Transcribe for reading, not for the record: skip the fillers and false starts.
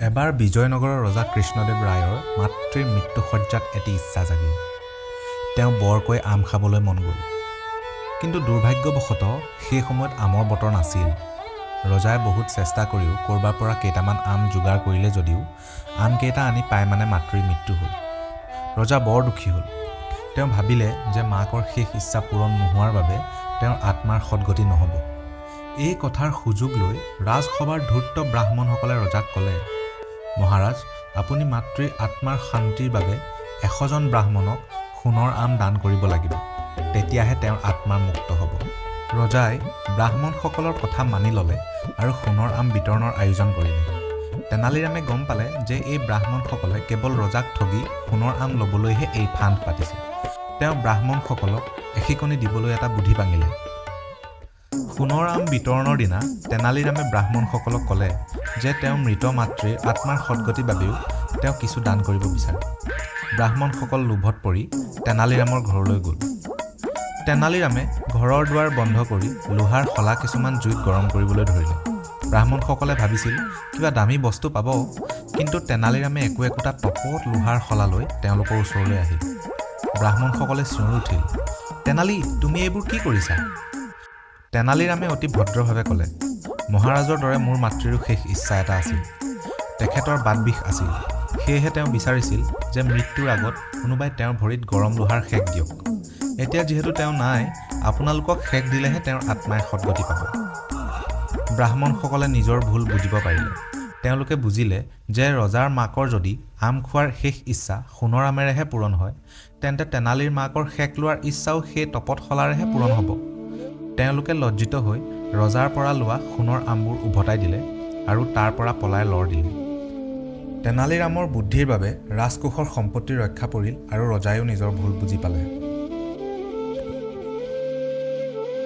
এবাৰ বিজয়নগৰৰ ৰজা কৃষ্ণদেৱ ৰায়ৰ মাতৃৰ মৃত্যুশয্যাত এটি ইচ্ছা জাগিল। তেওঁ বৰকৈ আম খাবলৈ মন গ'ল। কিন্তু দুৰ্ভাগ্যবশতঃ সেই সময়ত আমৰ বতৰ নাছিল। ৰজাই বহুত চেষ্টা কৰিও ক'ৰবাৰ পৰা কেইটামান আম যোগাৰ কৰিলে যদিও আমকেইটা আনি পাই মানে মাতৃৰ মৃত্যু হ'ল। ৰজা বৰ দুখী হ'ল। তেওঁ ভাবিলে যে মাকৰ শেষ ইচ্ছা পূৰণ নোহোৱাৰ বাবে তেওঁৰ আত্মাৰ সদ্গতি নহ'ব। এই কথাৰ সুযোগ লৈ ৰাজসভাৰ ধূৰ্ত ব্ৰাহ্মণসকলে ৰজাক ক'লে, মহাৰাজ, আপুনি মাতৃৰ আত্মাৰ শান্তিৰ বাবে 100জন ব্ৰাহ্মণক সোণৰ আম দান কৰিব লাগিব, তেতিয়াহে তেওঁৰ আত্মা মুক্ত হ'ব। ৰজাই ব্ৰাহ্মণসকলৰ কথা মানি ল'লে আৰু সোণৰ আম বিতৰণৰ আয়োজন কৰিলে। তেনালীৰামে গম পালে যে এই ব্ৰাহ্মণসকলে কেৱল ৰজাক ঠগি সোণৰ আম ল'বলৈহে এই ফান্দ পাতিছে। তেওঁ ব্ৰাহ্মণসকলক এশিকনি দিবলৈ এটা বুদ্ধি পাঙিলে। সোণৰ আম বিতৰণৰ দিনা তেনালীৰামে ব্ৰাহ্মণসকলক ক'লে যে তেওঁৰ মৃত মাতৃৰ আত্মাৰ সদ্গতিৰ বাবেও তেওঁ কিছু দান কৰিব বিচাৰে। ব্ৰাহ্মণসকল লোভত পৰি তেনালীৰামৰ ঘৰলৈ গ'ল। তেনালীৰামে ঘৰৰ দুৱাৰ বন্ধ কৰি লোহাৰ শলা কিছুমান জুইত গৰম কৰিবলৈ ধৰিলে। ব্ৰাহ্মণসকলে ভাবিছিল কিবা দামী বস্তু পাব, কিন্তু তেনালীৰামে একো একোটা তপত লোহাৰ শলা লৈ তেওঁলোকৰ ওচৰলৈ আহিল। ব্ৰাহ্মণসকলে চিঞৰি উঠিল, তেনালী, তুমি এইবোৰ কি কৰিছা? তেনালীৰামে অতি ভদ্ৰভাৱে ক'লে, মহাৰাজৰ দৰে মোৰ মাতৃৰো শেষ ইচ্ছা এটা আছিল। তেখেতৰ বাতবিষ আছিল, সেয়েহে তেওঁ বিচাৰিছিল যে মৃত্যুৰ আগত কোনোবাই তেওঁৰ ভৰিত গৰম লোহাৰ সেক দিয়ক। এতিয়া যিহেতু তেওঁ নাই, আপোনালোকক সেক দিলেহে তেওঁৰ আত্মাই সদ্গতি পাব। ব্ৰাহ্মণসকলে নিজৰ ভুল বুজিব পাৰিলে। তেওঁলোকে বুজিলে যে ৰজাৰ মাকৰ যদি আম খোৱাৰ শেষ ইচ্ছা সোণৰ আমেৰেহে পূৰণ হয়, তেন্তে তেনালীৰ মাকৰ সেক লোৱাৰ ইচ্ছাও সেই তপত শলাৰেহে পূৰণ হ'ব। তেওঁলোকে লজ্জিত হৈ ৰজাৰ পৰা লোৱা সোণৰ আমবোৰ উভতাই দিলে আৰু তাৰ পৰা পলাই লৰ দিলে। তেনালীৰামৰ বুদ্ধিৰ বাবে ৰাজকোষৰ সম্পত্তি ৰক্ষা পৰিল আৰু ৰজায়ো নিজৰ ভুল বুজি পালে।